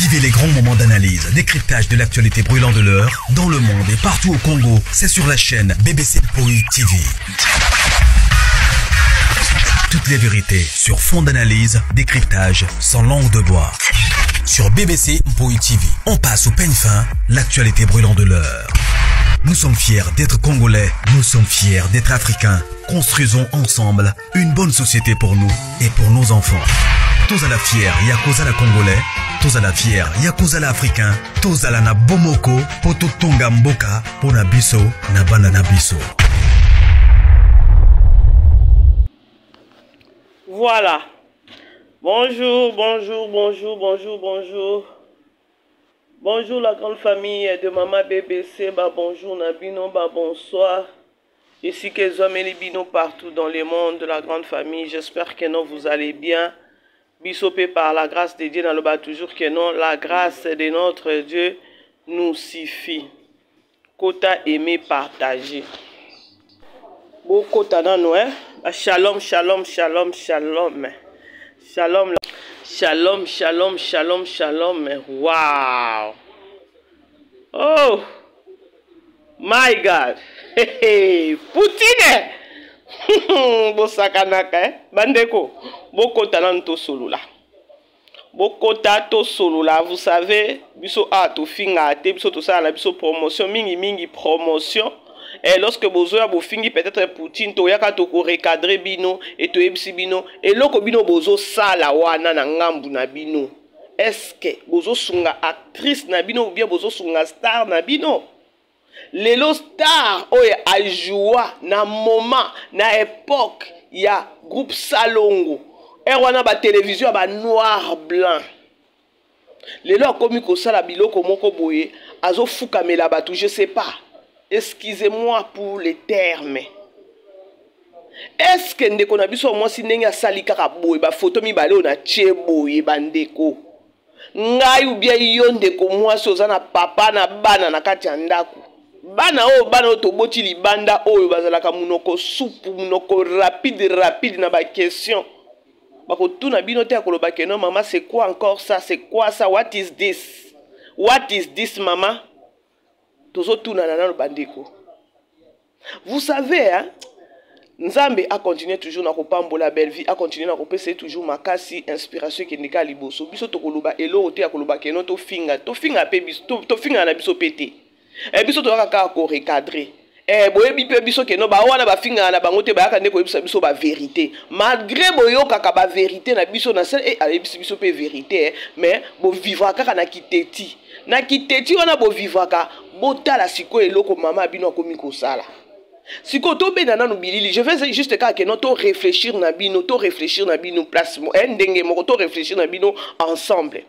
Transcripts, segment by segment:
Vivez les grands moments d'analyse, décryptage de l'actualité brûlante de l'heure, dans le monde et partout au Congo. C'est sur la chaîne BBC Poi TV. Toutes les vérités sur fond d'analyse, décryptage, sans langue de bois. Sur BBC Mpoi TV, on passe au peigne fin l'actualité brûlante de l'heure. Nous sommes fiers d'être Congolais, nous sommes fiers d'être Africains. Construisons ensemble une bonne société pour nous et pour nos enfants. Tous à la fière, Yakoza la Congolais, tous à la fière, Yakoza la Africain, tous à la na Bomoko, Poto Tonga Mboka, Pona Biso, na Bana na Biso. Voilà. Bonjour, bonjour, bonjour, bonjour, bonjour. Bonjour la grande famille de Maman BBC. Bah, bonjour Nabino, bah, bonsoir. Ici que ezwameli bino partout dans le monde, la grande famille. J'espère que non, vous allez bien. Biso pe par la grâce de Dieu, naloba toujours que non, la grâce de notre Dieu nous suffit. Kota aimer, partager. Bokota nano, hein? Shalom, shalom, shalom, shalom. Shalom, shalom, shalom, shalom, shalom. Wow. Oh. My God. Hey, Poutine. Bosakanaka, eh? Bandeko, bokota nanu tosolola. Bokota tosolola, vous savez, biso a tofinga te, biso tosala na biso promotion mingi mingi promotion. Et lorsque bozoya bofingi peut-être Poutine toyaka toko recadrer bino et toyebisi bino eloko bino bozo sala wana na ngambu na bino. Est-ce que bozo sunga actrice na bino ou bien bozo sunga star na bino? Lelo star oyo ajoua na moment na époque ya groupe Salongo. Heure wana ba télévision ya ba noir blanc. Lelo akomi kosala biloko moko boye azofukamela bato, je sais pas. Excusez-moi pour les termes. Est-ce que ndeko na biso mwasi ndenge asali kaka boye ba photo mibale oyo na tie boye bandeko? Ngai ou bien yo ndeko mwasi oza na papa na bana na kati ya ndako. Bana oyo, bana oyo toboti libanda oyo bazalaka munoko supu, munoko rapide rapide na ba question. Bakotuna bino te ya koloba ke non mama, c'est quoi encore ça? C'est quoi ça? What is this? What is this mama? Tozotuna na nano bandeko. Vous savez, hein? Nzambe a continué toujours na kopambola Bellevue, a continué na kopesa ye toujours makasi, inspiration ekende kaka liboso. Biso tokoloba eloko te ya koloba ke non tofinga, tofinga pe biso, tofinga na biso pe te. Biso toyaka kaka ko recadrer. Boyebi pe biso ke non ba wana bafingaka na bango te, bayaka nde koyebisa biso ba vérité. Malgré boyokaka ba vérité na biso na sel, ayebisi biso pe vérité, mais bo vivra kaka na kiteti. Na kiteti wana bo vivraka, botala sikoyo eloko mama bino akomi kosala. Sikoyo tobenda nanu bilili, je vais juste kaka ke non to réfléchir na bino, to réfléchir na bino place mo, ndenge moko to réfléchir na bino ensemble.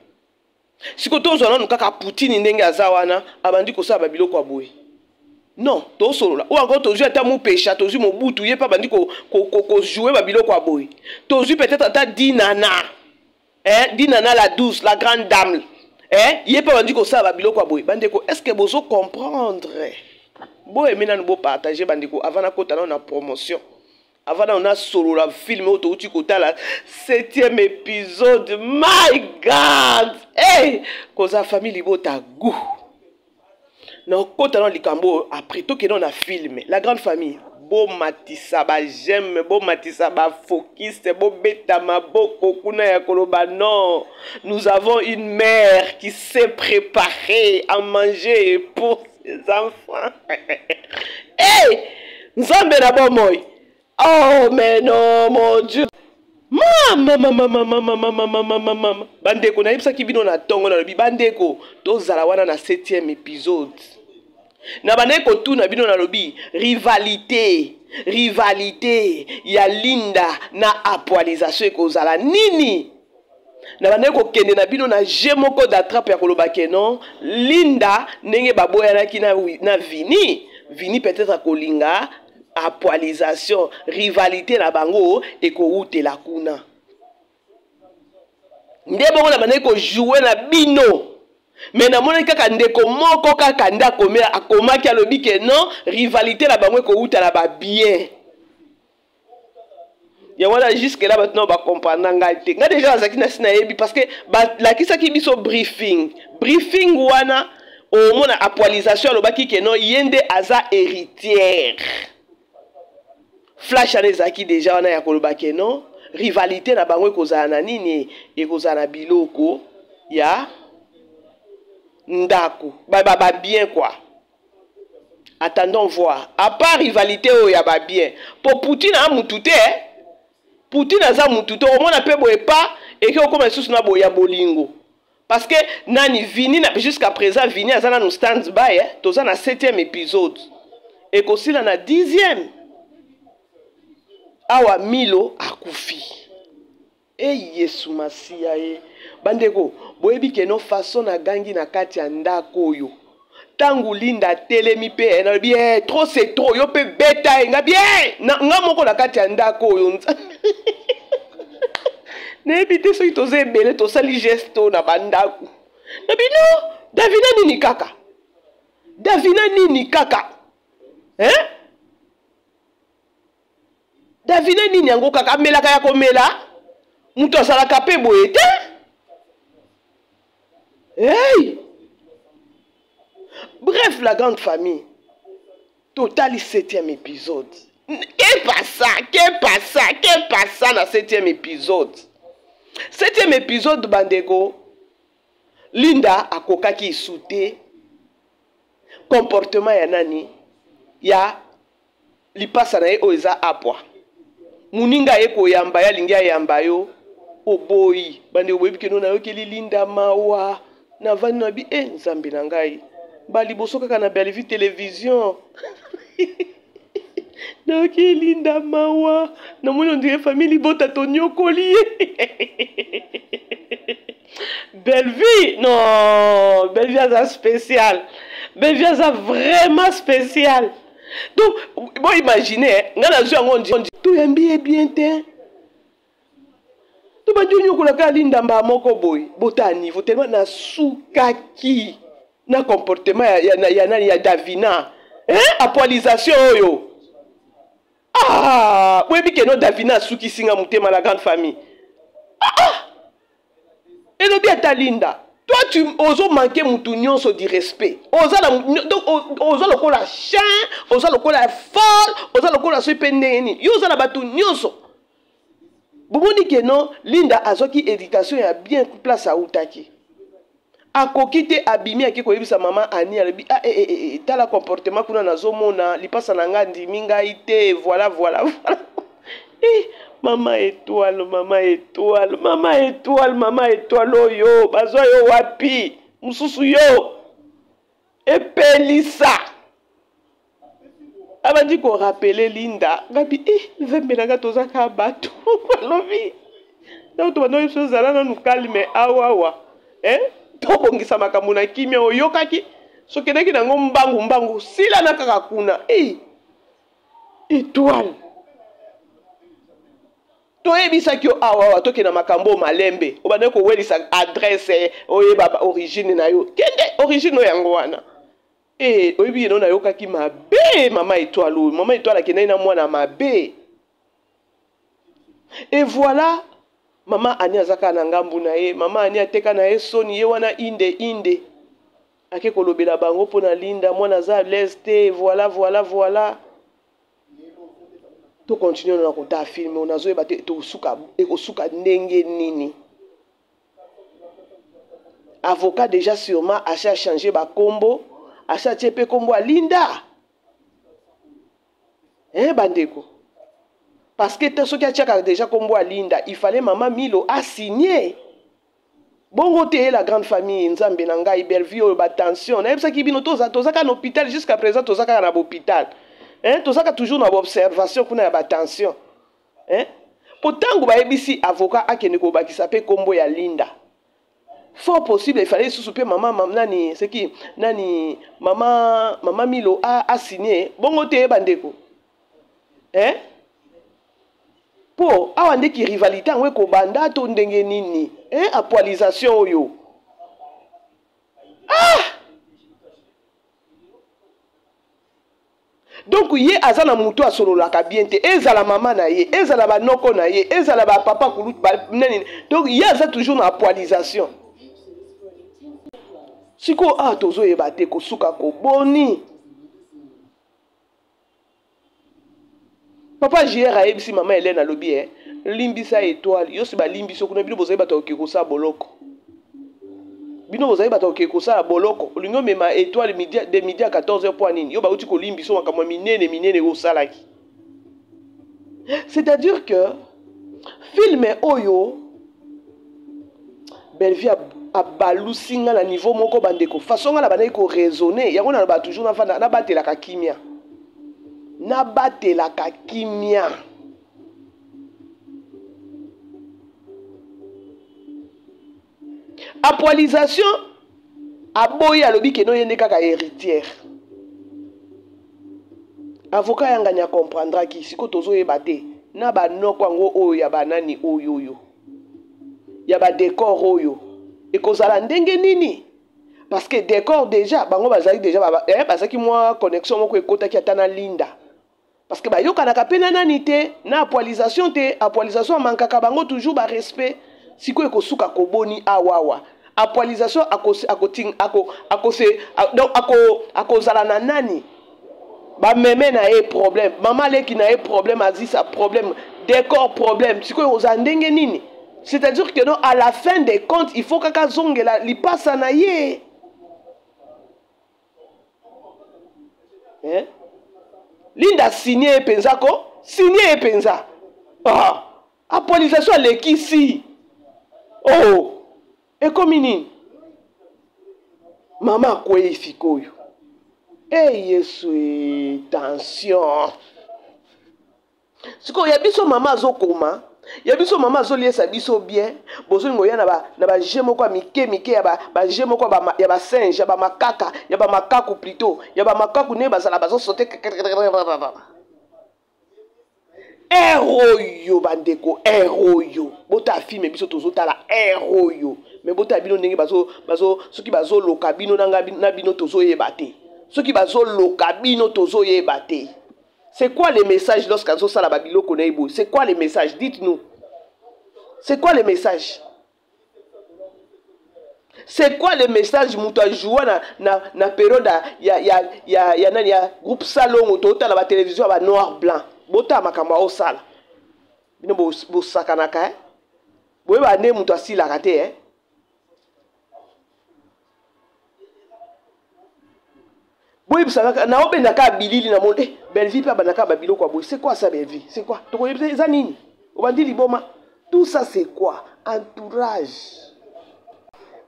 Sikoyo tozwa nanu kaka Poutine ndenge aza wana, abandi kosala ba biloko ya boye. Non, tosolola. Ou encore tozwi ata Mupesha, tozwi Mobutu, ye pa bandi ko jouer ba biloko ya boye. Tozwi peut-être ata Dinana. Hein, Dinana la douce, la grande dame. Hein, ye pa bandi kosala ba biloko ya boye. Bandeko, est-ce que bozo comprendre? Bo aimer nanu bo partager bandeko avant na kota na promotion. Avant na na solo la film oyo touti kotala 7e épisode. My God! Hey, koza famille libota goût. Na kota na likambo après tokende na film la grande famille. Bo matisa ba j'aime, bo matisa ba focus, bo beta maboko kuna ya koloba non. Nous avons une mère qui s'est préparée à manger pour ses enfants. Hey! Nzambe na bomoi. Oh mais non mon Dieu. Mama, mama, mama, mama, mama, mama, mama, mama. Bandeko, nayebisaki bino na tongo nalobi bandeko, tozala wana na 7e épisode. Na bandeko kotuna bino nalobi rivalité, rivalité ya Linda na actualisation ekozala nini? Na bandeko kokende na bino na jeu moko d'attrape ya koloba ke non, Linda ndenge baboyanaki na Vini, Vini peut-être akolinga actualisation, rivalité na bango ekowutela kuna. Nde bongo na bandeko kojouer na bino. Mais namonaki kaka ndeko moko kaka nde akomaki alobi ke non, rivalité na bango ekowuta na ba bien. Yango wana jusque là bato nao bacomprendre ngai te. Ngai deja nazalaki nasi nayebi parce que balakisaki biso briefing. Briefing wana omona apoalisation alobaki ke non, ye nde aza héritière. Flash wana ezalaki deja wana ya koloba ke non, rivalité na bango ekozala na nini, ekozala na biloko ya ndako, ba, ba, ba bien quoi. Attendons voir. À part rivalité oyo ya ba bien, po Poutine a mutu te, eh? Poutine aza mutu te, omona pe boye pa eke okoma lisusu na boye ya bolingo. Parce que nani Vini na jusqu'à présent Vini aza nanu stand by, eh? Toza na 7e épisode. Ekosila na 10e. Awa Milo akufi. E Yesu Masiya e. Bandeko, boyebi ke no façon na gangi na kati ya ndako oyo. Tangu Linda atelemi pe eh, nalobi eh, trop c'est trop, yo pe beta ye ngabi eh, na, nga moko na kati ya ndako oyo Nzambe. Nayebi te soki toza ebele tosali geste oyo na bandako. Na bino, Davina nini kaka? Davina nini kaka? Hein? Davina nini yango kaka amelaka ya komela moto azalaka mpe boye te. Hey! Bref, la grande famille, totali 7e épisode. Que passa? Que passa? Que passa na 7e épisode? 7e épisode bandeko, Linda akokaki isu te comportement ya nani ya lipasa na ye oyo eza apwa. Moninga aye koyamba ye, alingi ayamba yo, oboyi. Bandeko boyebi keno nayokeli Linda mawa, navandi na bi eh, Nzambe na ngai, ba liboso kaka na Bellevue Television. Nayoki Linda mawa, namoni on dirait famille libota tonyokoli ye. Bellevue, non, Bellevue aza spécial. Bellevue aza vraiment spécial. Donc, bon imaginer, nga nazwi yango ndi toyambi ye bien te. Tobandi onyokola kaka Linda mbaa moko boye, bota niveau tellement nasukaki na comportement ya, ya, ya, nani ya Davina. Hein? Apoalisation oyo. Ah, boyebi ke no Davina asukisi nga motema la grande famille. Ah, ah. Elobi ata Linda, toi tu ozo manquer mutu nyonso du respect. Oza na donc oza lokola chien, oza lokola folle, oza lokola soki pe ndenge nini. Yo oza na batu nyonso. Bomoni ke non Linda azwaki éducation ya bien place autaki. Akoki te abimi ake koyebisa mama Annie, alobi ah, eh, eh, eh, tala comportement kuna nazomona lipasa na ngai andimi ngai te, voilà voilà voilà. Eh, mama étoile, mama étoile, mama étoile, mama étoile oyo bazwa yo wapi? Mosusu yo epelisa. Abandi korapele Linda ngabi eh, nzambe na nga toza kaka bato. Alobi donc tobanda oyebi biso zala nanu calme awawa, eh? Tobongisa makambo na kimia. Oyokaki sokendaki nango mbangu mbangu sila na kaka kuna eh, étoile toyebisaki yo awawa tokenda makambo malembe, obandaki kowelisa adresse oyeba origine na yo, kende origine oyo yango wana. Eh, oyebi yeno nayokaki mabe mama étoile oyo, mama étoile akendaki na mwana mabe. Et voilà, mama Annie aza kaka na ngambu na ye, mama Annie ateka na ye soni ye wana inde inde. Ake kolobela bango mpo na Linda, mwana aza à l'aise te, voilà voilà voilà. To continue na kotala film oyo, nazoyeba te tosuka ekosuka ndenge nini. Avocat déjà sûrement asi a changer ba kombo, asi atie pe kombo ya Linda. Eh bandeko. Parce que te soki atiaka déjà kombo ya Linda, il fallait mama Milo a signer. Bongo te la grande famille Nzambe na ngai Bellevue oyo ba tension. Nayebisaki bino toza toza kaka na hôpital jusqu'à présent, toza kaka na hôpital. Hein, tozaka toujours na observation kuna ya ba tension. Hein? Po tango bayebisi avocat akende kobakisa pe kombo ya Linda. Fort possible il fallait lisusu pe mama, mama nani c'est qui nani mama, mama Milo a, a signé bongo te bandeko. Hein? Po awa nde ki rivalité yango ekobanda to ndenge nini? Hein? Apoalisation oyo. Ah! Donc ye aza na motu asololaka bien te, ezala mama na ye, ezala banoko na ye, ezala bapapa kulutu nani. Donc ye aza toujours na apoalisation. Sikoyo awa tozoyeba te kosuka koboni. Papa JR ayebisi mama Helène, alobi eh, limbisa Étoile, yo si balimbisi yo kuna, bino bozali bato ya kokende kosala boloko. Bino bozali bato ya kokende kosala boloko. Olingi omema Étoile midi, de midi à 14 heures mpo nini? Yo bauti kolimbisa yo makambo ya minene minene oyo osalaki. C'est-à-dire que film oyo Bellevue abalusi nga na niveau moko bandeko, façon nga na bandaki ko raisonner yango, naloba toujours nafanda nabatelaka kimia, nabatelaka kimia. Apoalisation aboyi, alobi keno ye nde kaka héritière. Avocat yangani akomprendraki. Sikoyo tozoyeba te na banoko yango oyo ya banani oyo oyo ya badécor oyo ekozala ndenge nini, parce que décor déjà bango bazalaki déjà bazalaki mwa connexion moko ekotaki ata na Linda, parce que bayokanaka mpe na nani te, na apoalisation te. Apoalisation amankaka bango toujours barespect. Sikoyo ekosuka koboni awawa? Apoalisation akozala na nani? Bameme na ye problème, mama leki na ye problème, azisa problème, décor problème. Sikoyo kozala ndenge nini? C'est-à-dire que non, à la fin des comptes, il faut kaka azongela lipasa na ye, eh? Linda signe ye mpenza, ko signe ye mpenza. Ah, apolisation alekisi. Oh, ekomi nini? Mama akwei sikoyo. E Yesu e, tension sikoyo ya biso. Mama azokoma ya biso, mama azoliesa biso bien. Bozolinga oya na baje moko ya mike mike, ya baje moko ya basinge, ya bamakaka, ya bamakaku plutôt, ya bamakaku nde bazala bazosote ere oyo. Bandeko, ere oyo botala film, biso tozotala ere oyo, me botala bino ndenge bazo, bazo, soki bazoloka bino na ngai na bino tozoyeba te, soki bazoloka bino tozoyeba te. C'est quoi le message lorsque azosala babiloko na ye boye? C'est quoi le message? Dites-nous, c'est quoi le message? C'est quoi le message? Moto ajoua na période ya nani, ya groupe Salongo, totala batélévision ya banoir blanc, botala makambo aosala bino. Bosakanaka, eh? Boyeba nde moto asilaka te, eh? Boyebisaka naobendaka bilili na moni, eh, Bellevue mpe abandaka babiloko ya boye. C'est quoi ça, Bellevue? C'est quoi? Tokoyebisa eza nini? Obandi liboma. Tout ça, c'est quoi? Entourage,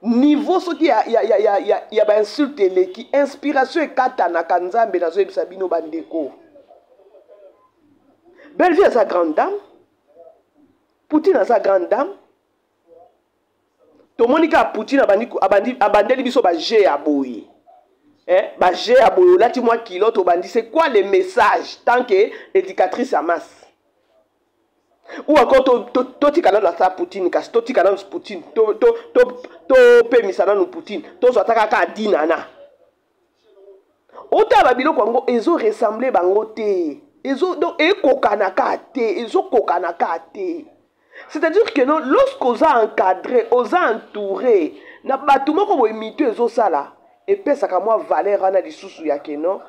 niveau soki ya bainsulte eleki, inspiration ekatanaka. Nzambe, nazoyebisa bino bandeko, Bellevue aza grande dame, Poutine aza grande dame. Tomoni kaka Poutine abandeli biso baje ya boye, eh, baje ya boye, olati mwa culotte, obandi. C'est quoi le message tant que éducatrice ya masse? Ou encore totika nanu ata Poutine, kasi totika nanu Poutine, topemisa nanu Poutine, tozwa ata kaka Dinana. Otala babiloko yango ezoressemble bango te, donc ekokanaka te, ezokokanaka te. C'est-à-dire que non, lorsque oza encadré, oza entouré na bato moko boye, mito ezosala, epesaka mwa valeur wana lisusu ya ke non,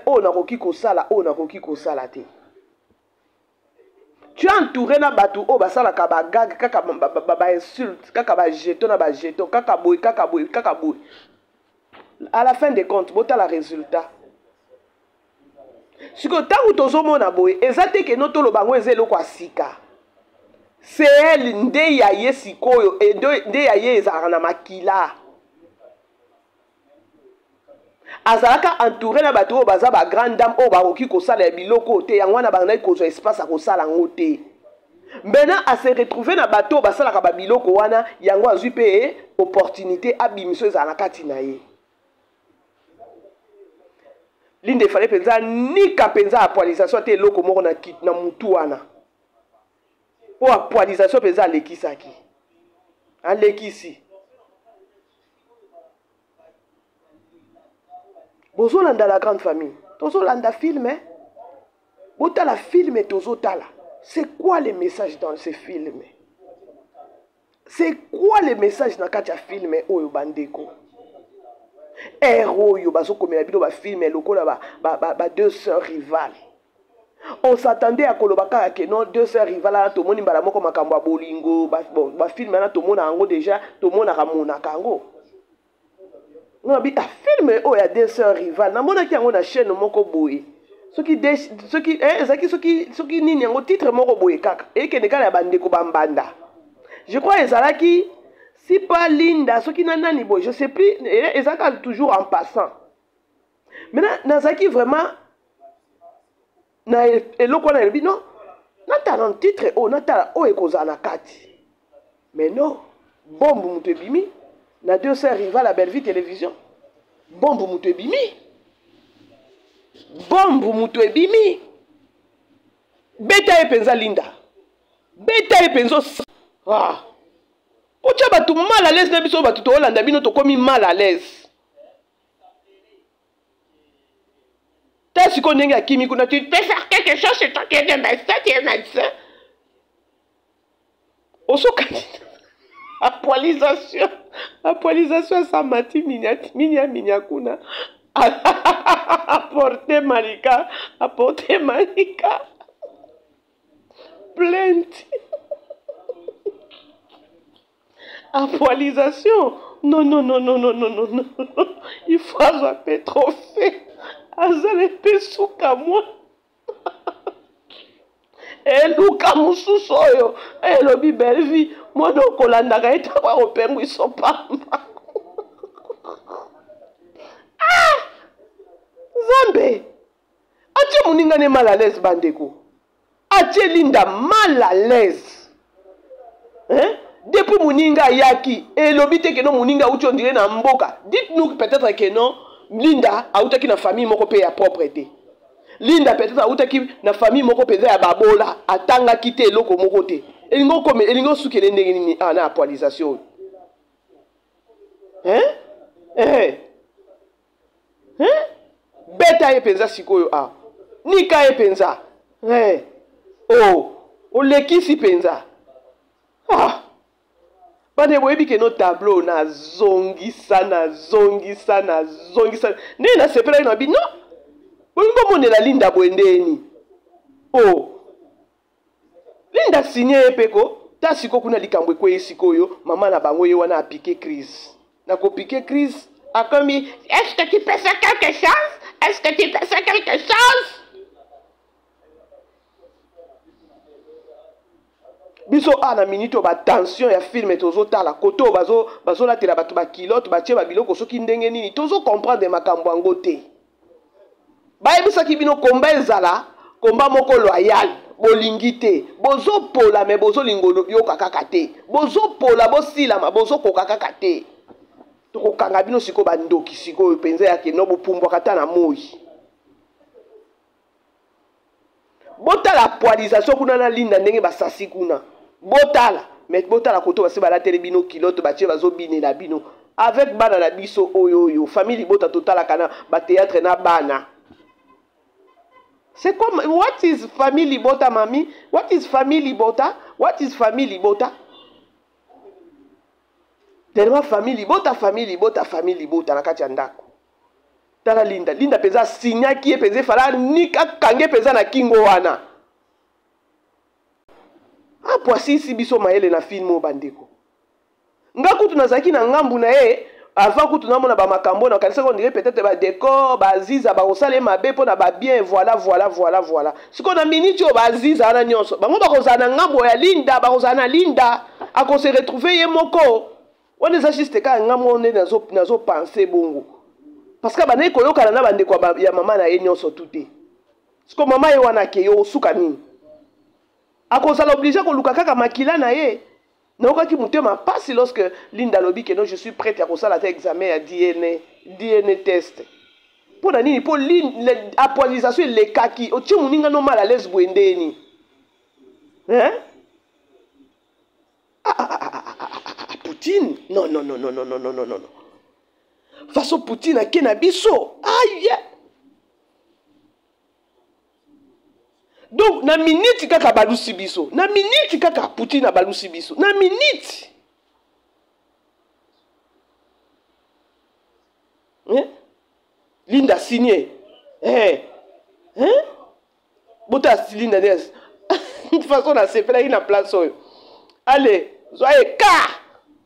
oyo nakoki kosala, oyo nakoki kosala te. Tu es entouré na bato oyo basalaka bagag kaka, bainsulte kaka, bajeton na bajeton, kaka boye, kaka boye, kaka boye. À la fin des comptes, botala résultat. Sikoyo ntango tozomona boye, eza te ke no toloba yango eza eloko ya sika. Cl nde ya ye sikoyo, nde ya ye ezalaka na makila. Azalaka entouré na bato oyo baza bagrande dame oyo bakoki kosala ya biloko oyo te. Yango wana bandaki kozwa espace ya kosala yango te. Maintenant ase retrouve na bato oyo basalaka babiloko wana, yango azwi mpe opportunité abimiso ezala na kati na ye. Linda efale mpenza nika mpenza apoalisation ate eloko moko na mutu wana, mpo apoalisation mpenza alekisaki, alekisi. Bozolanda la grande famille. Tozolanda film, eh? Botala film tozotala. C'est quoi le message dans ce film? C'est quoi le message na kati ya film oyo bandeko? Ere oyo bazokomela bino bafilme lokola ba, ba, ba, ba deux sœurs rivales. On s'attendait à koloba kaka ke non deux sœurs rivales wana tomoni mbala moko makambo ya bolingo ba, bon, bafilme wana tomona yango déjà, tomonaka monaka yango. Nga bi ah, film oyo ya deux sœurs rivales namonaki yango na chaîne moko boye soki de, soki eh, ezalaki soki soki nini yango titre moko boye kaka ekende kaka ya bandeko bambanda je crois ezalaki si pas Linda soki na nani boye je sais plus eh, ezalaka toujours en passant. Maintenant nazalaki vraiment na eloko wana elobi non natala na titre oyo natala oyo ekozala na kati mais non bombe moto ebimi na deux sœurs rival ya Bellevue Télévision bombe moto ebimi bombe moto ebimi beta ye mpenza Linda beta ye mpenza ah. Otya bato mal à l'aise na biso bato toolanda bino tokomi mal à l'aise ta sikoyo ndenge akimi kuna tu peux faire quelque chose c'est toi qui es médecin tu es médecin osokani apolisation apolisation asamati minya minya minya kuna aporte malika aporte malika plainte Apoalisation non non non non non non non non il faut azwa mpe trophée azala mpe suka mwa eluka mosusu oyo elobi Bellevue mwana okolandaka ye ntango akopengwisa pamba ah! Nzambe atie moninga ne mal à l'aise bandeko atie Linda mal à l'aise hein? Depuis moninga ayaki elobi te keno moninga auti ondire na mboka dites-nous peut-être que non Linda autaki na famille moko mpe ya propre te Linda peut-être autaki na famille moko mpenza ya babola atangaki te eloko moko te elingi okome elingi osukele ndenge nini ah, na apoalisation oyo hein? Eh. Hein? Beta ye mpenza sikoyo a nika ye mpenza eh. Oh, olekisi mpenza ah. Bana boyebi ke no tableau nazongisa nazongisa nazongisa ndenge nasepelaki na bino bolingi bomonela Linda boye ndeni oh. Linda signe ye mpe ko ta siko kuna likambo ekwei sikoyo mama na bango ye wana apike crise na kopike crise akomi est-ce que tu peux faire quelque chose est-ce que tu peux faire quelque chose biso a na minute oyo batension ya filme tozotala kote oyo bazolatela bato bakilote batie babiloko soki ndenge nini tozocomprendre makambo yango te bayebisaki bino komba ezala komba moko loyal bolingi te bozopola me bozolinga yoka kaka te bozopola bosilama bozokoka kaka te tokokanga bino sikoyo bandoki sikoyo mpenza ya keno bopumbwaka ata na moi botala poalisation kuna na Linda ndenge basasi kuna botala mais botala koto basi balateli bino kilote batie bazobinela bino avec bana na biso oyo oyo famille libota totalaka na batheatre na bana c'est comme what is famille libota mami what is famille libota what is famille libota tellement famille libota famille libota famille libota na kati ya ndako tala Linda Linda mpenza asinyaki ye mpenza efala anika akange mpenza na kingo wana apo asilisi biso mayele na filme oyo bandeko nga kutu nazalaki na ngambu na ye avant kutu namona bamakambo nakanisaki ondire peut-être badécor baziza bakosala ye mabe mpo na babien voilà voilà voilà voilà sikoyo na miniti oyo baziza wana nyonso bango bakozala na ngambo ya Linda bakozala na Linda akose retrouve ye moko wana eza juste kaka nga moko nde nazopense bongo parce que bandaki koyokana na bandeko ya mama na ye nyonso tu te sikoyo mama ye wana akei osuka nini akozala oblige koluka kaka makila na ye nayokaki motema mpasi lorsque Linda alobi ke non je suis prête ya kosala ata examen ya DNA DNA test mpo na nini mpo apoalisation elekaki otie moninga no mal à l'aise boye ndeni hein? Ah, ah, ah, ah, ah, ah, ah, Poutine non non non non non non non non non façon Poutine ake na biso aye ah, yeah. Donc na minute kaka balusi biso, na minute kaka Poutine abalusi biso, na minute. Hein? Linda signé. Eh. Hein? Bota Linda nde. De toute façon nasepelaki na place oyo. Allez, zwa ye ka.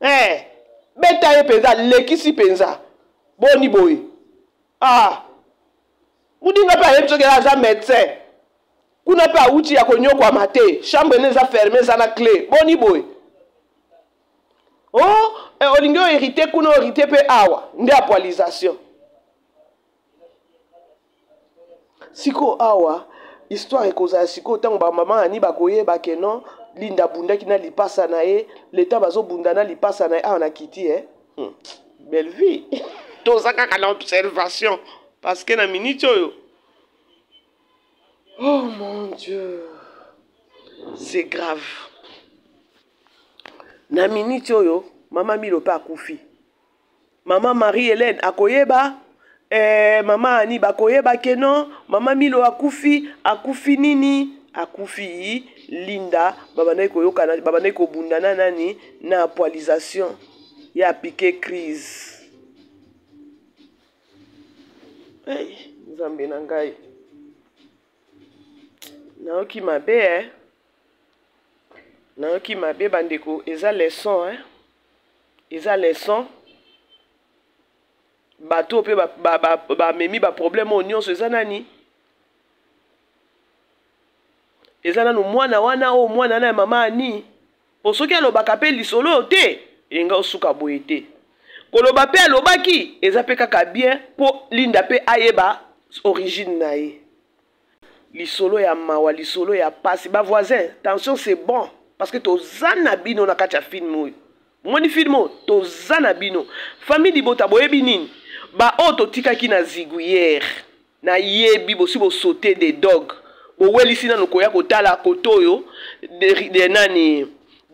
Eh. Beta ye mpenza, lekisi mpenza. Boni boye. Ah. Mudinga mpe ayebi soki aza médecin. Kuna mpe awuti ya konyokwama te. Chambre ne eza ferme eza na clé. Boni boye. Oh, eh, olingi oherite kuna oherite mpe awa nde apoalisation. Sikoyo awa histoire ekozala sikoyo ntango bamama ani bakoyeba ke non Linda abundaki na lipasa na ye leta bazobunda na lipasa na ye awa na kiti eh? Belle vie toza kaka na observation parce que na minute oyo oh mon dieu c'est grave na minute oyo mama Milo mpe akufi. Mama Marie Helène akoyeba eh, mama Annie bakoyeba ke non mama Milo akufi akufi nini akufi Linda babandaki koyokana babandaki kobunda na nani na poalisation ya pique crise hey, nzambe na ngai nayoki mabe eh? Nayoki mabe bandeko eza leçon eh? Eza leçon bato oyo mpe bamemi ba, ba, ba baproblème oyo nyonso eza nani? Eza nanu mwana wana oyo mwana wana ya mama Ani po soki alobaka mpe lisolo oyo te elinga osuka boye te. Koloba mpe alobaki eza mpe kaka bien mpo Linda mpe ayeba origine na ye. Lisolo ya mawa, lisolo ya pasi. Ba voisins, tension c'est bon parce que toza na bino na kati ya film oyo. Bomoni film oyo, toza na bino. Famille libota boyebi nini? Ba oyo totikaki na ziguière. Nayebi bosi bo sauter des dogs. Bowelisi nanu koya kotala koto oyo de, de nani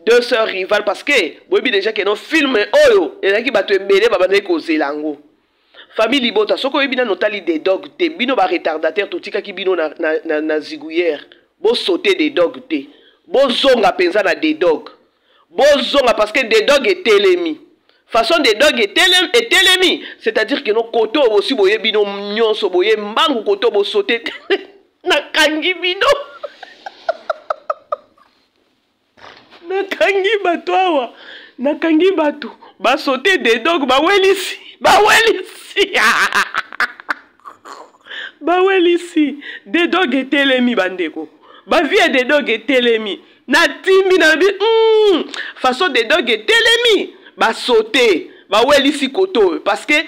deux sœurs rivales parce que boyebi déjà que no film oyo ezalaki bato ebele babandaki kozela yango. Famille libota soki oyebi nanu otali des dog te bino ba retardataire totikaki bino na, na, na, na zigouillère bo sauter des dog te bozonga mpenza na des dog bozonga parce que des dog etelemi façon des dog etelemi, etelemi c'est-à-dire que no koto oyo bosi boye bino nyonso boye mbangu koto bosote nakangi bino Nakangi bato awa, nakangi bato basote de dog bawelisi bawelisi bawelisi de dog etelemi bandeko bavi ya de dog etelemi natimbi nalobi façon de dog etelemi basote bawelisi koto oyo parce que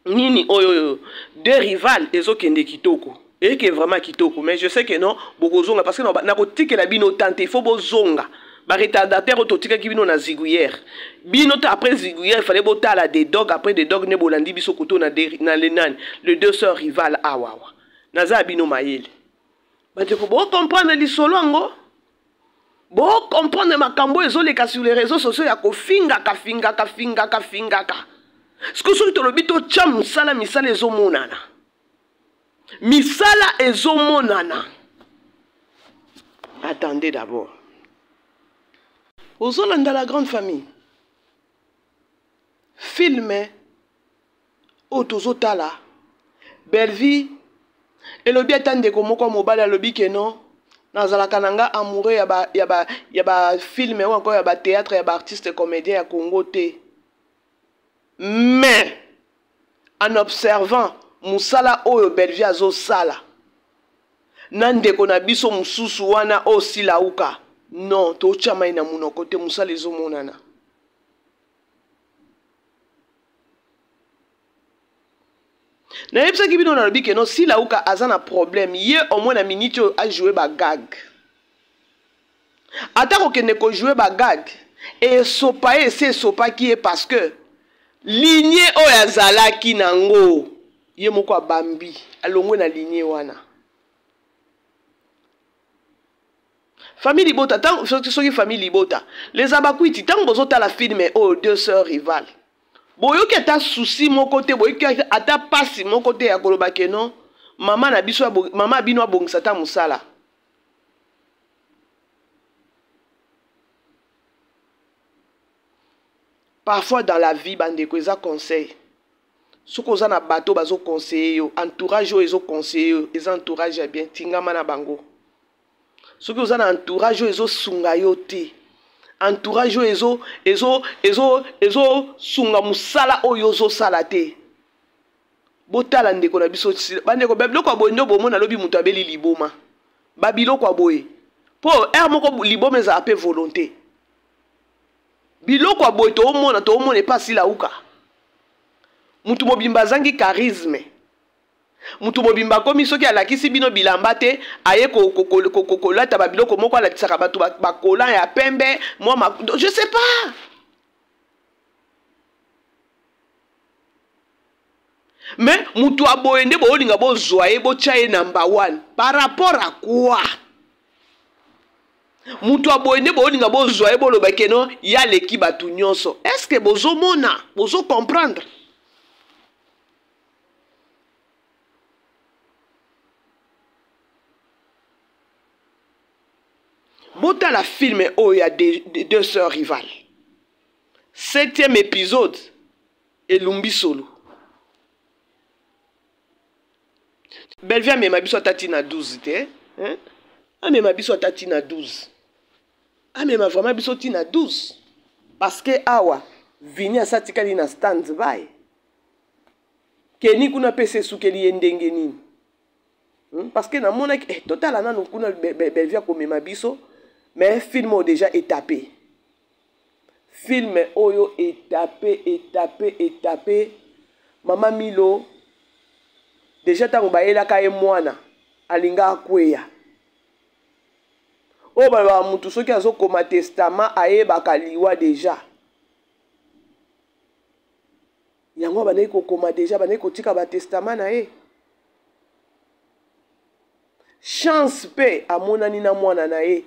nini oyo oyo deux rival ezokende kitoko eke vraiment kitoko mais je sais que non bokozonga parce que nakotikela bino temps te il faut bozonga ba retardataire oyo totikaki bino na ziguière bino te après ziguière il fallait botala des dogs après des dogs nde bolandi biso koto na, na le nani le deux sœurs rival awawa naza ya bino mayele bandeko bocomprendre lisolo yango Bo comprendre makambo ezoleka sur les réseaux sociaux ya kofingaka fingaka fingaka fingaka. Sikoyo soki tolobi totya mosala, misala ezomonana, misala ezomonana. Attendez d'abord, ozolanda la grande famille filme oyo tozotala Bellevue elobi ata ndeko moko ya mobali alobi ke non nazalaka na nga amoureux ya ba, ya ba, ya ba film oyo encore ya ba théâtre ya ba artiste comédien ya Congo te mais en observant mosala oyo Bellevue azosala na ndeko na biso mosusu wana oyo Silauka non totya mai na monoko te mosala ezomonana. Nayebisaki bino nalobi ke non Silauka aza na problème ye au moins na minute oyo a jouer ba gag ata kokende ko jouer ba gag esopa ye esi esopaki ye parce que lignée oyo azalaki nango ye moko abambi alongwe na lignée wana. Famille libota tango soki famille libota les abakwiti tango bozotala film oyo deux sœurs rivales boyoki ata souci moko te boyoki ata pasi moko te ya koloba ke non Mama na biso, mama bino abongisa ata mosala. Parfois dans la vie, bandeko, eza conseil. Soki oza na bato bazo conseiller yo, entourage oyo ezo conseiller yo, eza entourage ya bien, tingama na bango. Soki oza na entourage oyo ezosunga yo te, entourage oyo ezo ezo ezo ezosunga mosala oyo ozosala te. Botala ndeko na biso, bandeko, ba biloko ya boye nde bomona lobi moto abeli liboma. Ba biloko ya boye. Po heure moko liboma ezala pe volonté. Biloko ya boye toomona, toomona epa Silawuka. Mutu mobimba azangi charisme. Mutu mobimba akomi soki alakisi bino bilamba te, aye kolata ba biloko moko alatisaka bato ba collant ya pembe, mwa ma, je sais pas. Mais mutu aboye nde bolinga bozwa ye botya ye number 1 par rapport à quoi? Mutu aboye nde bolinga bozwa ye boloba ke non ye aleki bato nyonso. Est-ce que bozomona, bozo comprendre? Botala film oyo ya deux sœurs rivales. 7e épisode elumbi solo. Bellevue amema biso ata tina 12 te, hein? Amema biso ata tina 12. Amema vraiment biso tina 12. Parce que awa Vini asatikali na stand by. Kenny kuna pese esukeli ye ndenge nini? Parce que namonaki totala nanu kuna Bellevue akomema biso, mais film oyo déjà étapé. Film oyo étapé, étapé, étapé. Mama Milo déjà tango bayelaka ye mwana alinga akweya. Oyo balobaka mutu soki azokoma testament ayebaka liwa déjà. Yango bandaki kokoma déjà, bandaki kotika ba testament na ye. Chance pe amonani na mwana na ye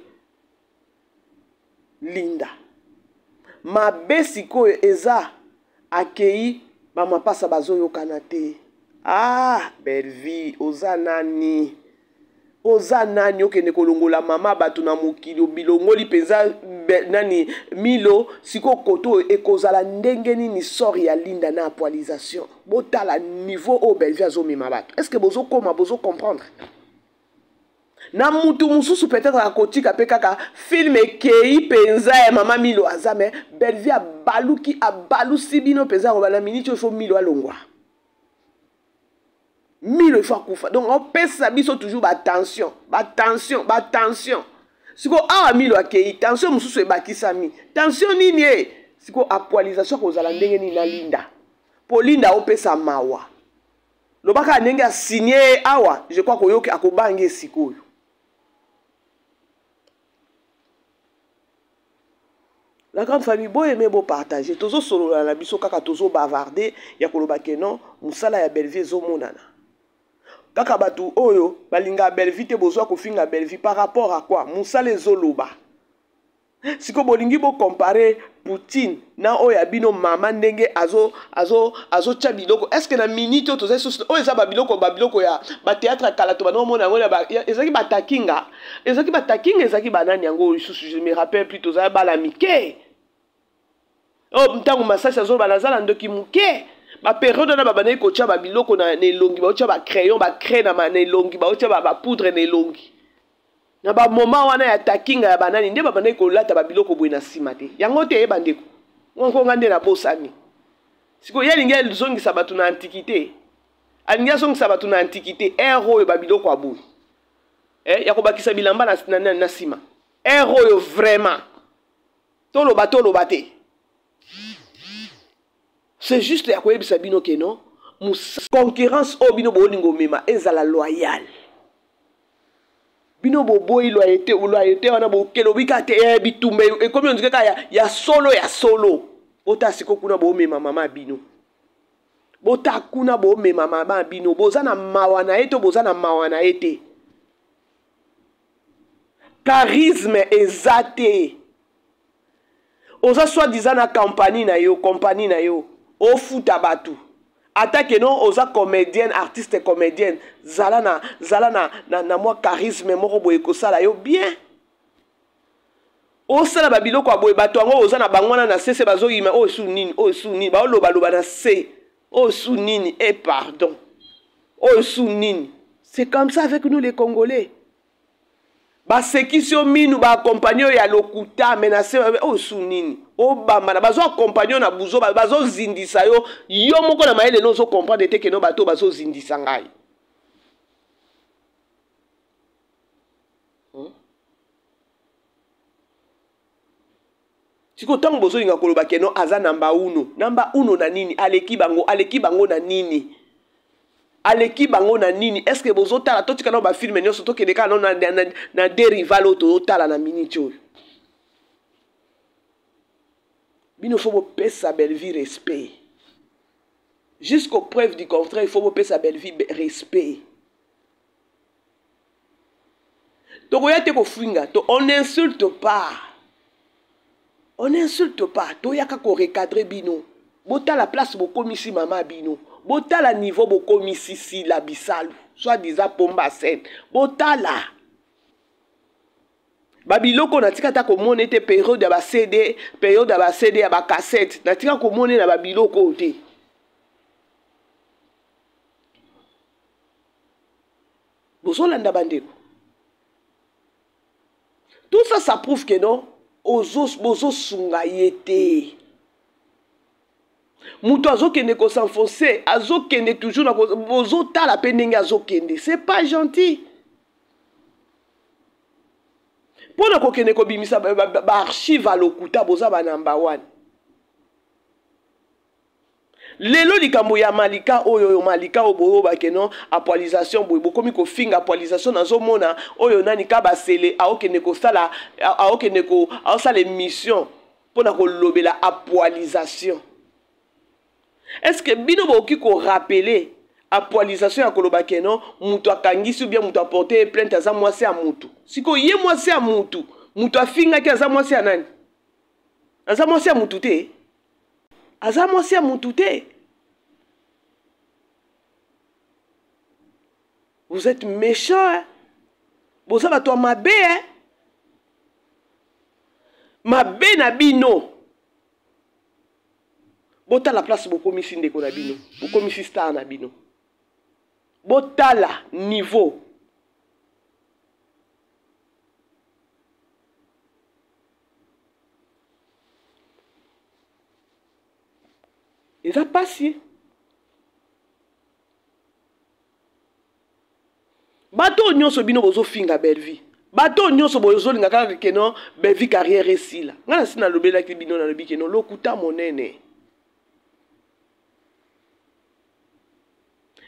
Linda. Mabe sikoyo eza akei ba mapasa bazoyokana te. Ah, Bellevue, oza nani? Oza nani okende kolongola mama bato na mokili, obilongoli mpenza nani Milo, sikoyo koto oyo ekozala ndenge nini sort ya Linda na actualisation? Botala niveau oyo Bellevue azomema bato. Est-ce que bozokoma, bozo comprendre? Na mutu mususu peut-être akotika pe kaka film ekei penza ya mama Milo aza, mais Bellevue abaluki, abalusi bino penza ko bana minute oyo faut Milo alongwa. Milo il faut akufa. Donc on pesa biso toujours ba tension, ba tension, ba tension. Siko awa Milo akei, tension mususu ebakisami. Tension nini e? Siko actualisation kozala ndenge nini na Linda? Po Linda opesa mawa. Lobaka ndenge a signé awa, je crois koyoki akobange sikoyo. La grande famille, bo aimer, bo partager. Tozo solola na biso kaka tozo bavarder ya koloba ke non, musala ya Bellevue ezomonana. Kaka batu oyo balinga Bellevue te bozwa kofinga Bellevue par rapport à quoi? Musala ezoloba. Siko bolingi bo comparer Poutine na oyo ya bino mama ndenge azo azo azo tia biloko. Est-ce que na minute oyo tozali susu oyo eza ba biloko, ba biloko ya ba théâtre ya kala to bana omona yango na ba, ya, ezalaki ba takinga. Ezalaki ba takinga, ezalaki ba nani yango lisusu, je me rappelle plus, tozali bala mike. Oh, ntango masasi azoloba naza na ndoki moke. Ba période wana babandaki kotia ba biloko na elongi, baotia ba crayon, ba craie na elongi, baotia ba poudre na elongi. Na ba moment wana ya takinga ya banani nde babandaki kolata ba biloko boye na nsima te. Yango te eyeba ndeko. Ngonko nga nde nabosani. Sikoyo ye alingi azongisa bato na antiquité. Alingi azongisa bato na antiquité. Ere oyo ba biloko ya boye. Ya kobakisa bilamba na nsima. Ere oyo vraiment. Toloba, toloba te. C'est juste ya koyebisa bino ke non, concurrence oyo bino bolingo mema ezala loyale. Bino boboyi loyauté, loyauté wana bokelobi ka te, bitumba ekomi on dirait ka ya solo, ya solo. Bota siko kuna bomema mama bino. Bota kuna bomema mama bino. Boza na mawa na ye to boza na mawa na ye te. Charisme eza te. Oza soi-disant na compagnie na yo, compagnie na yo. Ofuta batu. Ata que non oza comédienne, artiste comédienne, zala na zala na na, na mwa charisme moko boye kosala yo bien. Osala ba biloko ya boye bato yango oza na bango wana na sese bazoyima oyo su nini oyo su nini baolobaloba na se oyo su nini e eh, pardon oyo su nini. C'est comme ça avec nous les Congolais. Basekisi yo minu ba accompagne yo ya lokuta me na se oyo su nini obambana bazo accompagne yo na buzo bazozindisa yo yo moko na mayele no ozo comprendre te keno bato bazozindisa ngai. Sikoyo ntango bozolinga koloba keno aza namba uno, namba uno na nini? Aleki bango, aleki bango na nini? Aleki bango na nini? Est ce que bozotala? Totika nao bafilme nyonso, tokende kaka nao na, na, na, na derival oyo tozotala na miniti oyo. Bino fo bopesa Bellevue respect jusqu'au preuve du contraire. Il faut bopesa Bellevue respect. Tokoya te kofinga to, on n'insulte pas, on n'insulte pas. Toyaka korecadre bino. Botala place bokomisi mama bino, botala niveau bokomisi Sila Bisalu, soit disant pomba scène. Botala babiloko natika ata komona ete periode ya ba CD, periode ya ba CD ya bacassette, natika komona na babiloko oyo te. Bozolanda bandeko, tout ça, ça prouve que non, bozosunga ye te. Moto azokende kosenfonce, azokende toujours na bozotala mpe ndenge azokende, c'est pas gentil mpo na kokende kobimisa baarchive ya lokuta. Boza banamba wana lelo likambo ya Malika oyo, oyo Malika oyo boyoba ke non, apoalisation boye, bokomi kofinga apoalisation. Nazomona oyo nani ka basele aokende kosala, aokende ko aosala émission mpona kolobela apoalisation. Est ce que bino bokoki korappeler apoalisation ya koloba ke non, moto akangisi ou bien moto aporte plainte aza mwasi ya mutu? Sikoyo ye mwasi ya mutu, moto afingaki aza mwasi ya nani? Aza mwasi ya mutu te, aza mwasi ya mutu te. Vous êtes méchant, hein? Boza bato ya mabe, hein? Mabe na bino. Botala place bokomisi ndeko na bino, bokomisi star na bino. Botala niveau. Eza pasi. Bato oyo nyonso bino bozofinga Bellevue, bato oyo nyonso bozolinga kaka keno Bellevue carrière esila, ngai nasi nalobelaki bino, nalobi keno lokuta monene.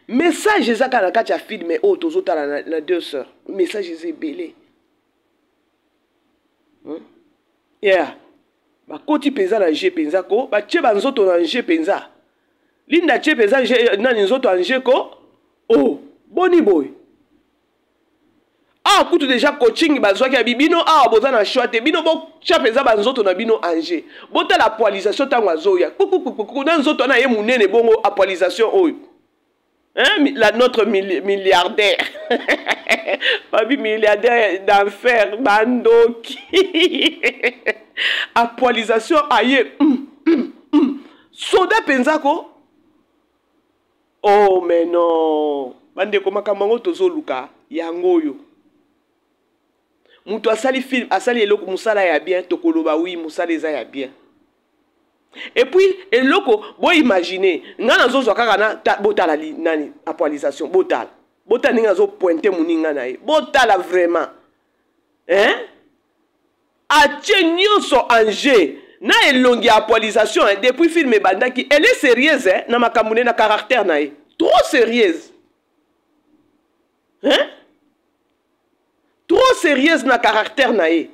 Message eza kaka na kati ya filme oyo tozotala na, na deux sœurs. Message eza ebele, Yeah. Bakoti mpenza na jeu mpenza ko batie banzoto na jeu mpenza. Linda tie mpenza nani nzoto ya jeu ko. Oh, boni boye. Awa kutu deja coaching bazwaki ya bino awa, boza na choix te. Bino botya mpenza banzoto na bino en jeu. Botala apoalisation ntango azoya kukukukuku na nzoto wana ye monene bongo, apoalisation oyo, hein? La notre milliardaire, babi milliardaire d'enfer, bandoki. Apoalisation aye soda mpenza ko. Oh mais non, bandeko, makambo yango tozoluka yango oyo. Moto asali film, asali eloko, mosala ya bien, tokoloba wi mosala eza ya bien. Et puis eloko boimagine, ngai nazozwa kaka na botala nani apoalisation, botala, botala ndenge azopointe moninga na ye. Botala vraiment, hein? Atie nyonso en jeu na elongi ya apoalisation, hein? Depuis film ebandaki, elle est sérieuse, hein? Na makambo ne na caractère na ye, trop sérieuse, hein? Trop sérieuse na caractère na ye.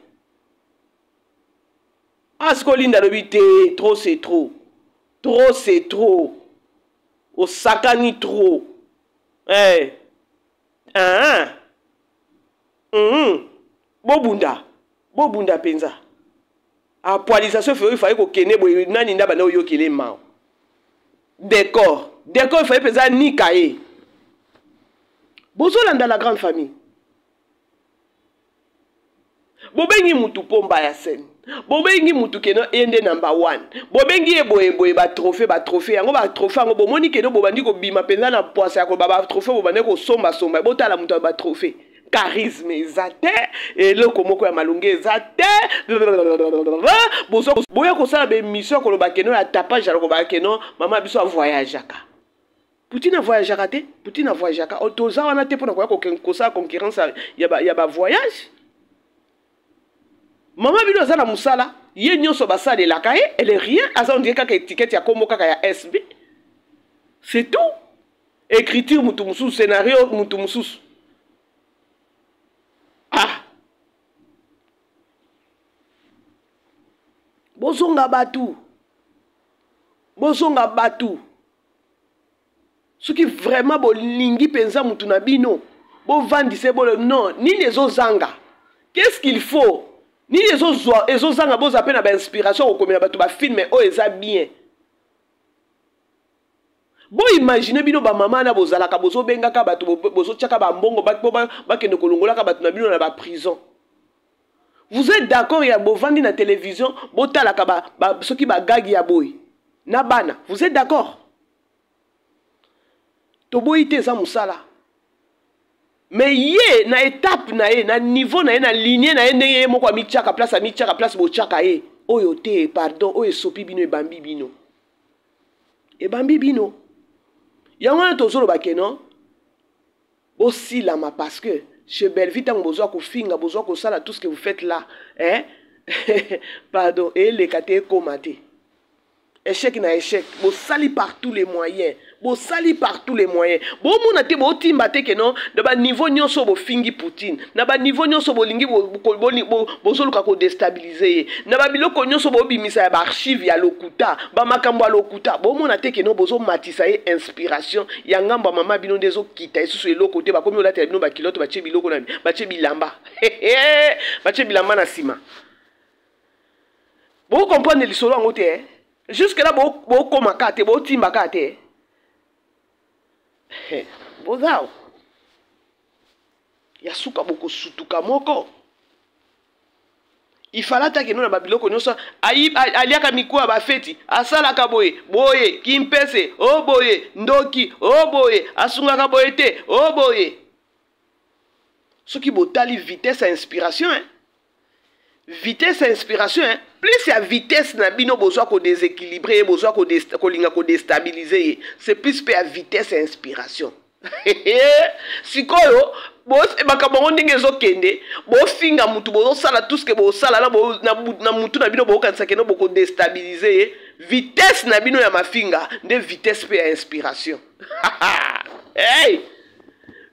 Ah, sikoyo Linda alobi te, trop c'est trop, trop c'est trop, osakani trop, eh. Ah. Bobunda, bobunda mpenza. Apoalisation feyo ifai kokende boye nani nda banda oyokele mao décor. Deko efai mpenza anika ye. Bozolanda la grande famille. Bobengi mutu pomba ya scène, bobengi mutu keno ye nde number one, bobengi ye boye boye, batrophée batrophée yango, batrophée yango bomoni keno bobandi kobima mpenza na pwasa ya koloba batrophée, bobandi kosombasomba. Botala moto ya batrophée, charisme eza te, eloko moko ya malongi eza te. Boya kosala baémission ya koloba keno ya tapage ya koloba keno mama biso avoyageaka. Poutine avoyageaka te, Poutine avoyageaka. Toza wana te mpona koya kosala concurrence ya bavoyage. Mama bino aza na mosala ye nyonso basalelaka ye, elle est rien, aza ondire kaka étiquette ya kombo kaka ya SB, c'est tout. Écriture mutu mosusu, scénario mutu mosusu. Ah, bozonga bato, bozonga bato. Soki vraiment bolingi mpenza mutu na bino, bovandise bolo non, nini ezozanga, qu'est-ce qu'il faut, nini ezozwa ezozanga, boza mpe na bainspiration kokomela bato bafilme oyo eza bien. Boimagine bino bamama na bozalaka, bozobengaka bato, bozotiaka bambongo po bakende kolongolaka bato na bino na baprison. Vous êtes d'accord ya bovandi na télévision, botalaka soki bagagi ya boye na bana? Vous êtes d'accord? Toboyi te, eza mosala, mais ye na étape na ye, na niveau na ye, na ligne na ye, ndenge ye moko amitiaka place, amitiaka place, botiaka ye oyo te. Pardon, oyo esopi bino, ebambi bino, ebambi bino. Yango wana tozoloba ke non, bosilama, parce que chez Bellevue, ntango bozwa kofinga, bozwa kosala tout ce que vous faites là, hein? Pardon, eleka te, ekóma te, échec na échec. Bosali par tous les moyens, bosali par tous les moyens, bomona te, botimba te ke non, na baniveau nyonso bofingi Poutine, na baniveau nyonso bolingi bozoluka kodéstabiliser ye, na babiloko nyonso bobimisa ya baarchive ya lokuta, bamakambo ya lokuta, bomona te ke non, bozomatisa ye inspiration ya ngambo ya mama bino nde ezokita lisusu eloko te. Bakomi olatela bino bakilote, batie biloko na batie bilamba, batie bilamba na nsima. Bocomprendre lisolo yango te, eh? Jusque là bokóma ka te, botimba ka te, boza ya suka, bokosutuka moko. Ifala ataki no na babiloko nyonso, aliaka mikuwa, bafeti, asalaka boye boye, kimpese o boye, ndoki o boye, asungaka boye te o boye. Soki botali vitesse ya inspiration, hein? Vitesse ya inspiration, hein? Plus ya vitesse na bino bozwa kodéséquilibre ye, bozwa kolinga kodéstabiliser ye, c'est plus mpe ya vitesse ya inspiration. Sikoyo makambo yango ndenge ezokende, bofinga mutu, bozosala tout ce que bosala na mutu na bino, bokokanisa keno bokodéstabiliser ye. Vitesse na bino ya mafinga nde vitesse mpe ya inspiration. Hey!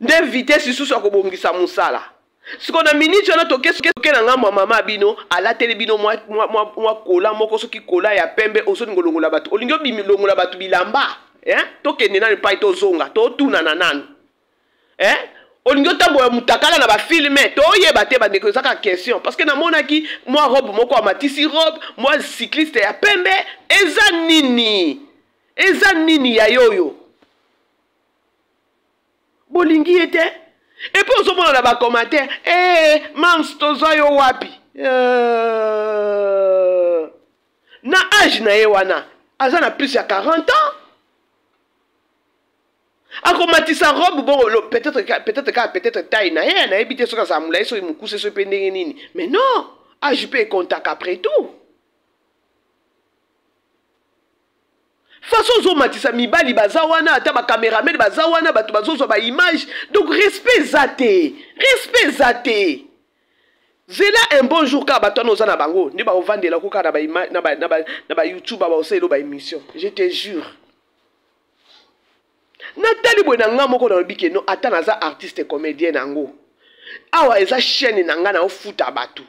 Nde vitesse lisusu ya kobongisa mosala. Sikoyo na miniti wana toke na ngambo ya mama bino, alateli bino mwa kola moko, soki kola ya pembe. Ozolinga olongola bato, olingi obimilongola bato bilamba, eh? Tokende nanu epai, tozonga, totunana nanu, eh? Olingi otambola mutakala na bafilme, toyeba te. Bandeko, eza kaka question, parce que namonaki mwa robe moko, amatisi robe, mwa cycliste ya pembe. Eza nini? Eza nini ya yoyo? Bolingi ye te. Et puis ozomona na bacommentaire: "E mams, tozwa yo wapi?" Na age na ye wana, aza na plus ya 40 ans, akomatisa robe bongo, peut-être kaka, peut-être taille na ye, nayebi te soki azala molai, soki mokuse, soki mpe ndenge nini. Mais non, age mpe ekontaka après tout. Façon ozomatisa, mibali baza wana, ata bacameraman baza wana, bato bazozwa baimage. Donc respect eza te, respect eza te. Zela un bon jour kaka, bato wana oza na bango nde baovandelako kaka na bayoutube, baosalelo baémission. Je te jure, natali boye na nga moko, nalobi ke no, ata naza artiste comédien nango awa, eza chaîne na nga, naofuta bato,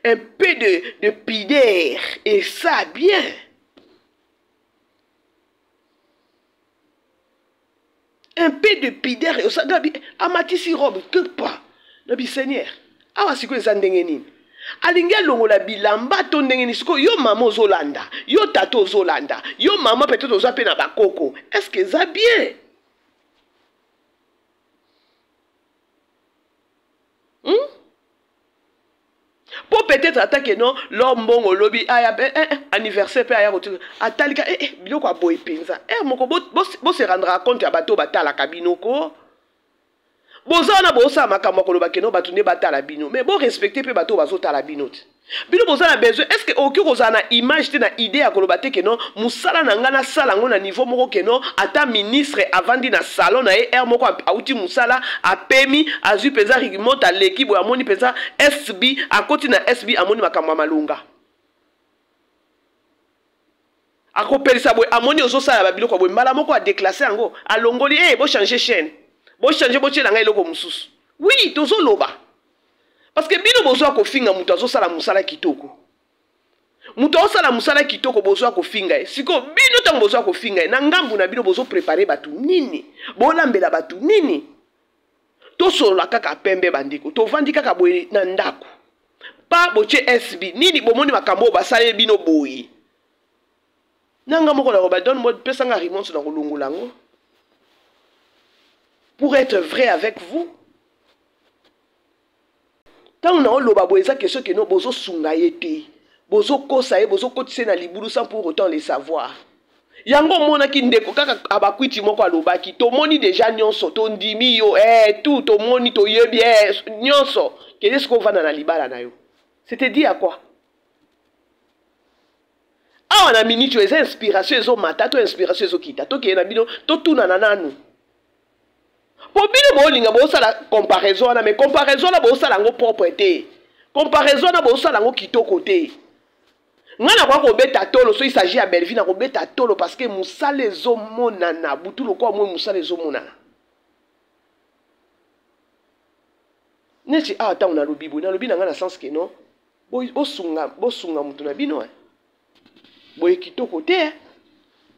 un peu de pudeur et ça bien. Un peu de pudeur. Osaga amatisi robe quelque part, nabi: "Seigneur, awa sikoyo eza ndenge nini?" Alingi alongola bilamba to ndenge nini? Sikoyo yo mama ozolanda, yo tata ozolanda, yo mama peut-être oza mpe na bakoko, est-ce que eza bien? Po peut-être ata ke non lor mbongo lobi aya eh, eh, eh, anniversaire pe aya kotika atalika eh, eh, biloko ya boye mpenza eh, moko bo, bo, bo se rendra compte ya bato batalaka bino ko boza wana bosala makambo ya koloba keno bato nde batala bino mais bo respecte mpe bato oyo bazotala bino te. Bino boza na besoin, est ce que okoki kozala na image te na idée ya koloba te keno mosala na ngai nasala yango na niveau moko keno ata ministre avandi na salon na ye heure moko auti mosala apemi azwi mpenza remote aleki boye amoni mpenza SB akoti na SB amoni makambo ya malonga akopelisa boye amoni ozosala babiloko ya boye mbala moko adeklasse yango alongoli e eh, bochange chaîne bochange botyela ngai eloko mosusu. Oui, tozoloba parce que bino bozwa kofinga moto azosala mosala kitoko, moto azosala mosala kitoko bozwa kofinga ye. Sikoyo bino ntango bozwa kofinga ye na ngambu na bino bozoprepare bato nini, bolambela bato nini? Tosolola kaka pembe bandeko, tovandi kaka boye na ndako pa botie SB nini, bomoni makambo oyo basaleli bino boye. Na nga moko nakoba donne moi pesa nga remote na kolongola yango pour être vrai avec vous. Ntango naoloba boye eza question keno bozosunga ye te, bozokosa ye, bozokotisa ye na libulu sans pour autant le savoir. Yango omonaki ndeko kaka abakwiti moko alobaki tomoni deja nyonso, tondimi yo eh, tout tomoni toyebi eh, nyonso kende sikoyo ovanda na libala na yo. C'était dit à quoi? Awa na minute oyo eza inspiration ezomata to inspiration ezokita, tokende na bino totunana nanu. Po bino bolinga bosala comparaison wana, mais comparaison wana bosala yango propre te, comparaison wana bosala yango kitoko te. Nga nakoka kobeta tolo so il s'agit ya Bellevue, nakobeta tolo parce que mosala ezomonana butu lokola moi, mosala ezomonana neti awa. Ntango nalobi boye, nalobi na nga na sens ke non, bosunga bosunga moto na bino eh. Boye kitoko te eh.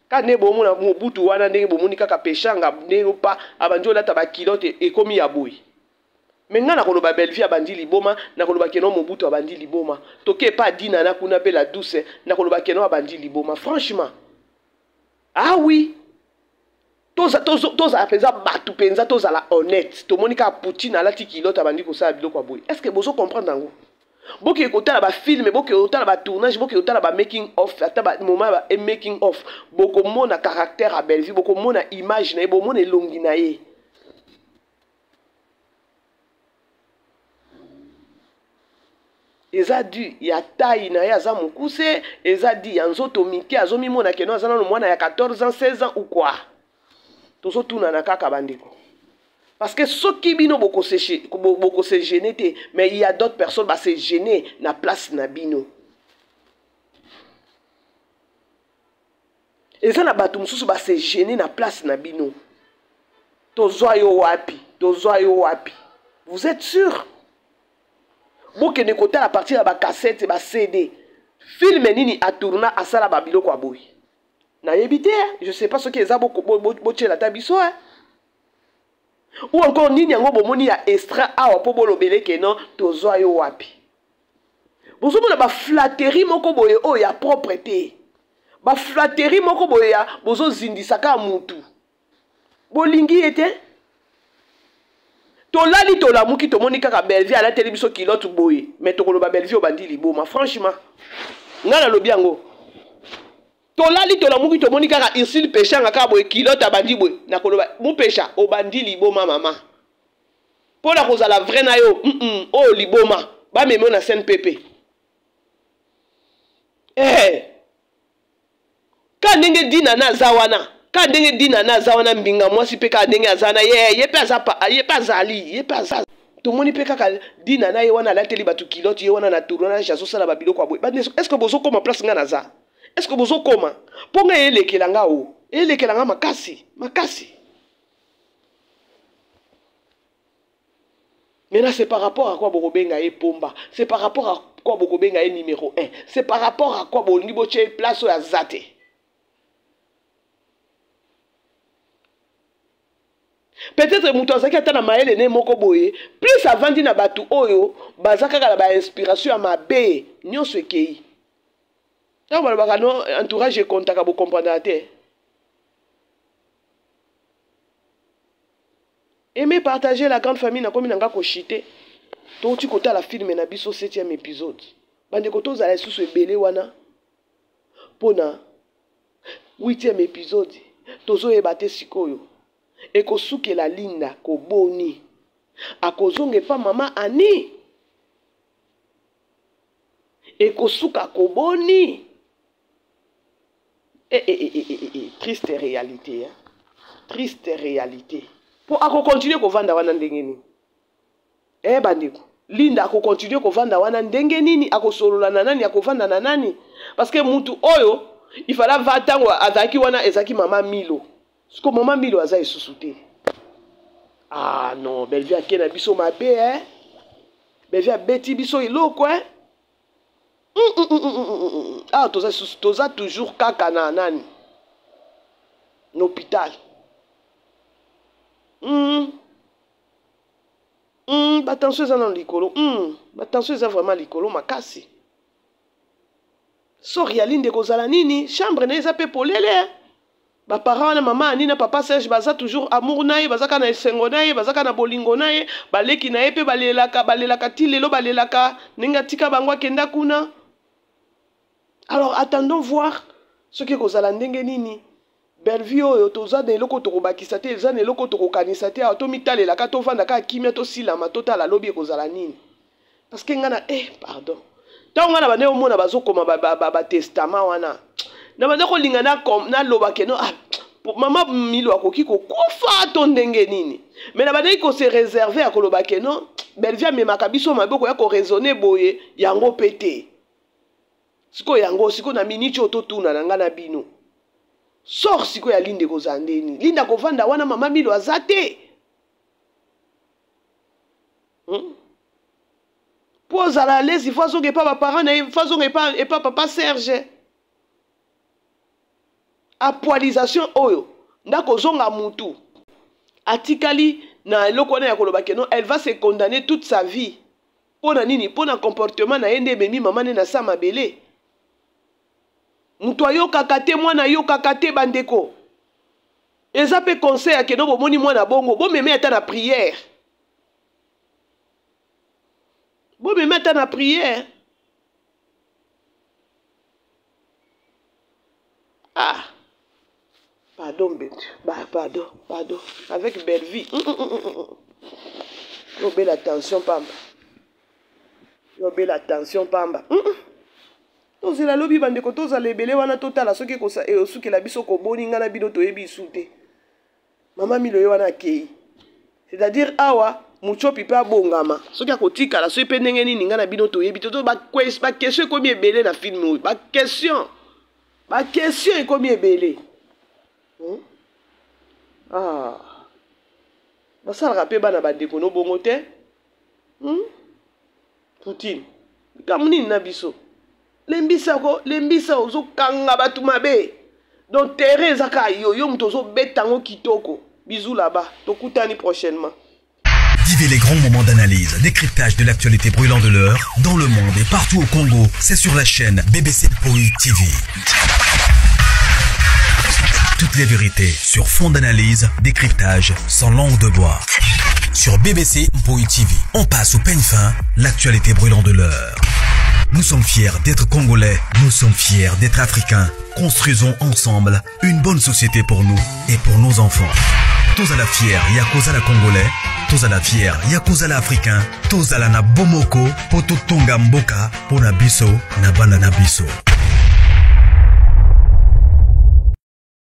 Kaka ndenge bomona Mobutu wana, ndenge bomoni kaka Peshanga ndenge pa abandi olata bakilote ekomi ya boye. Me ngai nakoloba Bellevue abandi liboma, nakoloba keno Mobutu abandi liboma, toke epa Dinana kuna mpe la douce, nakoloba keno abandi liboma. Franchement, ah oui, tozala mpenza bato mpenza, tozala honnête. Tomoni kaka Poutine alati kilote abandi kosala biloko ya boye, est ce que bozo comprendre yango? Bokende kotala bafilme, bokende kotala batournage, bokende kotala bamaking off, ata bamoment ya making off, bokomona caractère ya Bellevue, bokomona image na ye, bomona elongi na ye. Eza du ya taille na ye, aza mokuse, eza di ya nzoto mike, azomimona keno aza nano mwana ya 14 ans, 16 ans ou quoi. Tozotunana kaka bandeko, parce que soki bino bokose gêner te, mais il y a d'autres personnes base gêner na place na bino. Eza na bato mosusu base gêner na place na bino. Tozwa yo wapi? Tozwa yo wapi? Vous êtes sûr? Bokende kotala partir ya bacassette, ba CD, film nini atourna asala babiloko ya boye, nayebi te. Je sais pas soki eza botiela ata biso eh. Ou encore nini yango bomoni ya extra awa mpo bolobele ke non, tozwa yo wapi? Bozomona baflatterie moko boye oyo ya propre te, baflatterie moko boye ya bozozindisa kaka mutu bolingi ye te. Tolali tolamuki tomoni kaka Bellevue alateli biso kilote boye, mais tokoloba Bellevue obandi liboma. Franchement, ngai nalobi yango. Tolali tolamuki tomoni kaka Ursule Peshanga kaka boye kilote abandi boye, nakoloba mupesha obandi liboma mama, mpo na kozala vrai na yo oyo liboma bamemi yo na CNPP eh. Ka ndenge Dinana aza wana, ka ndenge Dinana aza wana mbinga mwasi mpe kaka ndenge aza wana ye, ye mpe aza ye mpe azali ye mpe aza. Tomoni mpe kaka Dinana ye wana alateli bato kilote ye wana na tournage azosala babiloko ya boye. Est ce que bozokoma place nga naza? Est ce que bozokoma? Mpo ngai elekela nga o elekela nga makasi makasi. Maintenant, c'est par rapport à quoi bokobenga ye pomba, c'est par rapport à quoi bokobenga ye numéro 1, c'est par rapport à quoi bolingi botie ye place oyo aza te. Peut-être moto azalaki ata na mayele ne moko boye, plus avandi na bato oyo baza kaka na bainspiration ya mabe, nyonso ekei. Ntango balobaka no entourage ekontaka, bokomprendaka te. Aimez, partager la grande famille. Nakomi na nga koshite. Touti kotala filme na biso 7e épisode. Bandeko, tozala lisusu ebele wana mpona 8e épisode. Tozoyeba te sikoyo ekosukela Linda koboni, akozonga epa mama Ani, ekosuka koboni. Eh, eh, eh, eh, eh, eh. Triste réalité, hein? Triste réalité. Mpo akokontinue kovanda wana ndenge nini? Eh, bandeko, Linda akokontinue kovanda wana ndenge nini? Akosolola na nani? Akovanda na nani? Parce que mutu oyo ifala va ntango azalaki wana ezalaki mama Milo. Siko mama Milo aza lisusu te. Ah non, Bellevue ake na biso mabe, eh? Bellevue abeti biso eloko, eh? Ah, toza lisusu, toza toujours kaka na nani, na hôpital. Batension eza nano likolo. Batension eza vraiment likolo makasi. Sor ya Linde ekozala nini? Chambre na ye eza mpe polele. Baparent wana, mama Ani na papa Serge, baza toujours amour na ye, baza kaka na esengo na ye, baza kaka na bolingo na ye. Baleki na ye mpe balelaka, balelaka ti lelo, balelaka ndenge atika bango akenda kuna. Alors attendons voir soki ekozala ndenge nini. Bellevue oyo toza na eloko tokobakisa te, eza na eloko tokokanisa te. Awa tomitalelaka, tovanda kaka kimia, tosilama, totala lobi ekozala nini. Parce que nga na, eh, pardon, ntango nga na bande omona bazokoma batestament wana, na bande kolinga naloba ke no, ah, mama Milo akoki kokufa to ndenge nini, mais na bandeki kose réserve ya koloba ke no, Bellevue amemaka biso maboko ya koraisonne boye, yango mpe te. Sikoyo yango sikoyo na miniti oyo totuna na ngai na bino, sor sikoyo ya Linda ekozala ndeni? Linda kovanda wana, mama Milo aza te. Po ozala à l'aise, il faut azonga epa baparent na ye, faut azonga epa papa Serge. Apoalisation oyo ndako ozonga mutu atikali na eloko wana ya koloba ke non, elle va se condamner toute sa vie. Mpo na nini? Mpo na comportement na ye nde ememi mama ne na sa mabele. Moto ayokaka te, mwana ayokaka te. Bandeko, eza mpe conseil ya keno, bomoni mwana bongo, bomeme ata na prière, bomeme ata na prière. Ah, pardon betu, ba, pardon, pardon. Avec Bellevue, Yobela tension pamba, yobela tension pamba. Tozela lobi, bandeko, tozala ebele wana, totala soki ekosukela biso koboni. Ngai na bino toyebi isu te. Mama Milo ye wana akei, c'est-à-dire awa Muchopi mpe abongama soki akotikala, soki mpe ndenge nini, ngai na bino toyebi te. To baquestion ekomi ebele na film oyo, baquestion ekomi ebele, Ah. Basalaka mpe bana bandeko no bongo te, Poutine, likambo nini na biso? Lembisa ko lembisa, ozokanga bato mabe. Donc terrain eza kaka yo, yo moto ozobeta yango kitoko. Bisous là-bas, tokutani prochainement. Vivez les grands moments d'analyse, décryptage de l'actualité brûlante de l'heure, dans le monde et partout au Congo. C'est sur la chaîne BBC Poi TV. Toutes les vérités sur fond d'analyse, décryptage, sans langue de bois. Sur BBC Mpoi TV, on passe au peigne fin l'actualité brûlante de l'heure. Nous sommes fiers d'être Congolais, nous sommes fiers d'être Africains. Construisons ensemble une bonne société pour nous et pour nos enfants. Tous à la fière, ya la Congolais, tous à la fière, ya la Africain, tous à la na bomoko, poto tonga mboka, pona biso, na bana na biso.